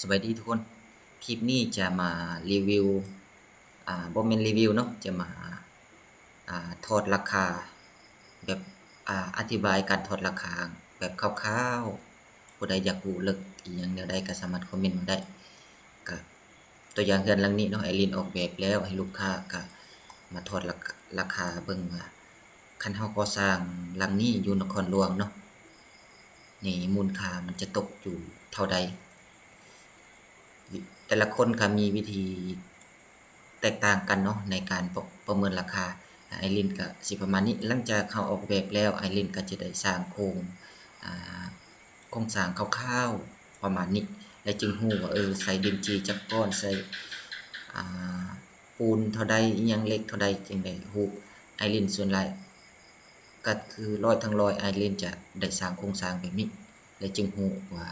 ສະບາຍດີທຸກຄົນ, ຄລິບນີ້ຈະມາຣີວິວ ອາ ບໍ່ແມ່ນຣີວິວເນາະ, ຈະມາ ອາ ຖອດລາຄາ ແບບ ອາ ອະທິບາຍການຖອດລາຄາແບບຄ່າວໆ. ຜູ້ໃດຢາກຮູ້ເລິກອີ່ຫຍັງແນວໃດກໍສາມາດຄອມເມັນມາໄດ້. ກະຕົວຢ່າງເຮືອນຫຼັງນີ້ເນາະ, ໄອລິນອອກແບບແລ້ວໃຫ້ລູກຄ້າ, ກະມາຖອດລາຄາ ລາຄາເບິ່ງວ່າ ຄັນເຮົາກໍ່ສ້າງຫຼັງນີ້ຢູ່ນະຄອນຫຼວງເນາະ, ນີ້ມູນຄ່າມັນຈະຕົກຢູ່ເທົ່າໃດ? ແຕ່ລະຄົນກໍມີວິທີແຕກຕ່າງກັນເນາະ ໃນການປະ ປະເມີນລາຄາ. ໄອລິນກໍຊິປະມານນີ້. ຫຼັງຈາກເຮົາອອກແບບແລ້ວ, ໄອລິນກໍຈະໄດ້ສ້າງໂຄງ ອາ ໂຄງສ້າງຄ່າວໆປະມານນີ້ ແລະ ຈຶ່ງຮູ້ວ່າ ເອີ ໃສ່ດິນຈີ່ຈັກກ້ອນ, ໃສ່ ອາ ປູນເທົ່າໃດ, ອີ່ຫຍັງເຫຼັກເທົ່າໃດ, ຈຶ່ງໄດ້ຮູ້. ໄອລິນສ່ວນຫຼາຍກໍຄືຮ້ອຍທັງຮ້ອຍ ໄອລິນຈະໄດ້ສ້າງໂຄງສ້າງແບບນີ້ ແລະ ຈຶ່ງຮູ້ວ່າ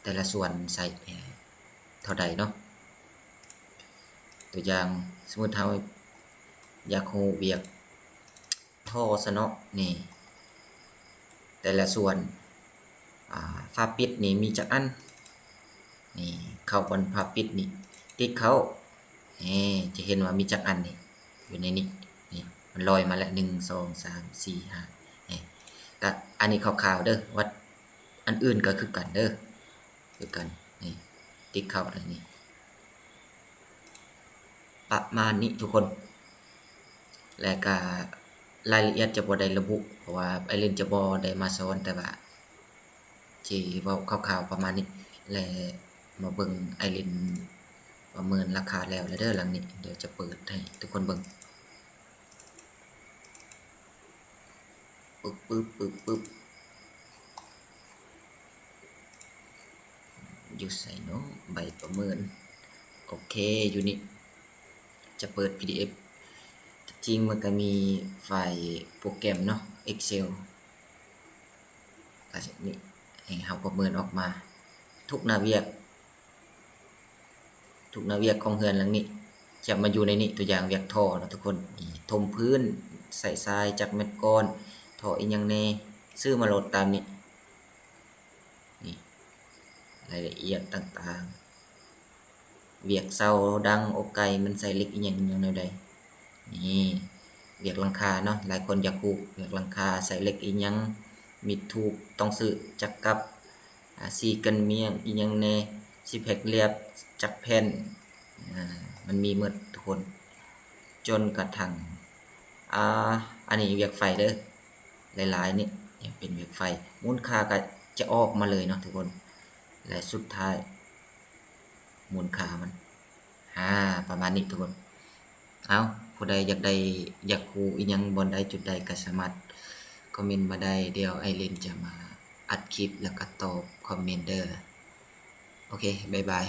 ແຕ່ລະສ່ວນໃສ່ເທົ່າໃດເນາະ. ຕົວຢ່າງ ສົມມຸດເຮົາຢາກຮູ້ວຽກທໍ່ຊະເນາະ, ນີ້ ແຕ່ລະສ່ວນ ອາ ຝາປິດນີ້ມີຈັກອັນ? ນີ້ ເຂົ້າບ່ອນຝາປິດນີ້ ຕິກເຂົ້າ. ນີ້ ຈະເຫັນວ່າມີຈັກອັນນີ້ ຢູ່ໃນນີ້. ນີ້ ມັນລອຍມາແລ້ວ ໜຶ່ງ ສອງ ສາມ ສີ່ ຫ້າ. ນີ້ ກະອັນນີ້ຄ່າວໆເດີ, ວັດ ອັນອື່ນກໍຄືກັນເດີ ຄືກັນ. ນີ້ ຕິກເຂົ້າແລ້ວນີ້ ປະມານນີ້ທຸກຄົນ. ແລະກະລາຍລະອຽດຈະບໍ່ໄດ້ລະບຸ ເພາະວ່າໄອລິນຈະບໍ່ໄດ້ມາສອນ, ແຕ່ວ່າຊິເວົ້າຄ່າວໆປະມານນີ້. ແລະມາເບິ່ງໄອລິນປະເມີນລາຄາແລ້ວແລ້ວເດີ ຫຼັງນີ້. ດຽວຈະເປີດໃຫ້ທຸກຄົນເບິ່ງ. ປຶບ ປຶບ ປຶບ ປຶບ ຢູ່ໃສເນາະ ໃບປະເມີນ? ໂອເຄ ຢູ່ນີ້ ຈະເປີດ ພີດີເອັຟ. ທີ່ຈິງມັນກະມີໄຟລ໌ໂປຣແກຣມເນາະ ເອັກເຊວ ກະນີ້ ໃຫ້ເຮົາປະເມີນອອກມາ ທຸກໜ້າວຽກ ທຸກໜ້າວຽກຂອງເຮືອນຫຼັງນີ້ຈະມາຢູ່ໃນນີ້. ຕົວຢ່າງວຽກທໍ່ເນາະທຸກຄົນ, ນີ້ ຖົມພື້ນ ໃສ່ຊາຍຈັກແມັດກ້ອນ, ທໍ່ອີ່ຫຍັງແດ່ ຊື້ມາໂລດຕາມນີ້. ນີ້ ລາຍລະອຽດຕ່າງໆ ວຽກເສົາດັງ ອົກໄກ່ ມັນໃສ່ເຫຼັກອີ່ຫຍັງ ອີ່ຫຍັງແນວໃດ. ນີ້ ວຽກຫຼັງຄາເນາະ, ຫຼາຍຄົນຢາກຮູ້ວຽກຫຼັງຄາ ໃສ່ເຫຼັກອີ່ຫຍັງ, ມີດທູບ ຕ້ອງຊື້ຈັກກັບ, ອາ ສີກັນໝ້ຽງອີ່ຫຍັງແດ່, ຊິແພັກລຽບຈັກແຜ່ນ, ອາ ມັນມີໝົດທຸກຄົນ. ຈົນກະທັ່ງ ອາ ອັນນີ້ວຽກໄຟເດີ, ຫຼາຍໆນີ້ຍັງເປັນວຽກໄຟ. ມູນຄ່າກະຈະອອກມາເລີຍເນາະທຸກຄົນ. ແລະສຸດທ້າຍ ມູນຄ່າມັນ ອາ ປະມານນີ້ທຸກຄົນ. ເອົາ ຜູ້ໃດຢາກໄດ້ ຢາກຮູ້ອີ່ຫຍັງບ່ອນໃດຈຸດໃດກໍສາມາດຄອມເມັນມາໄດ້, ດຽວໄອລິນຈະມາອັດຄລິບແລ້ວກໍຕອບຄອມເມັນເດີ. ໂອເຄ ບາຍບາຍ.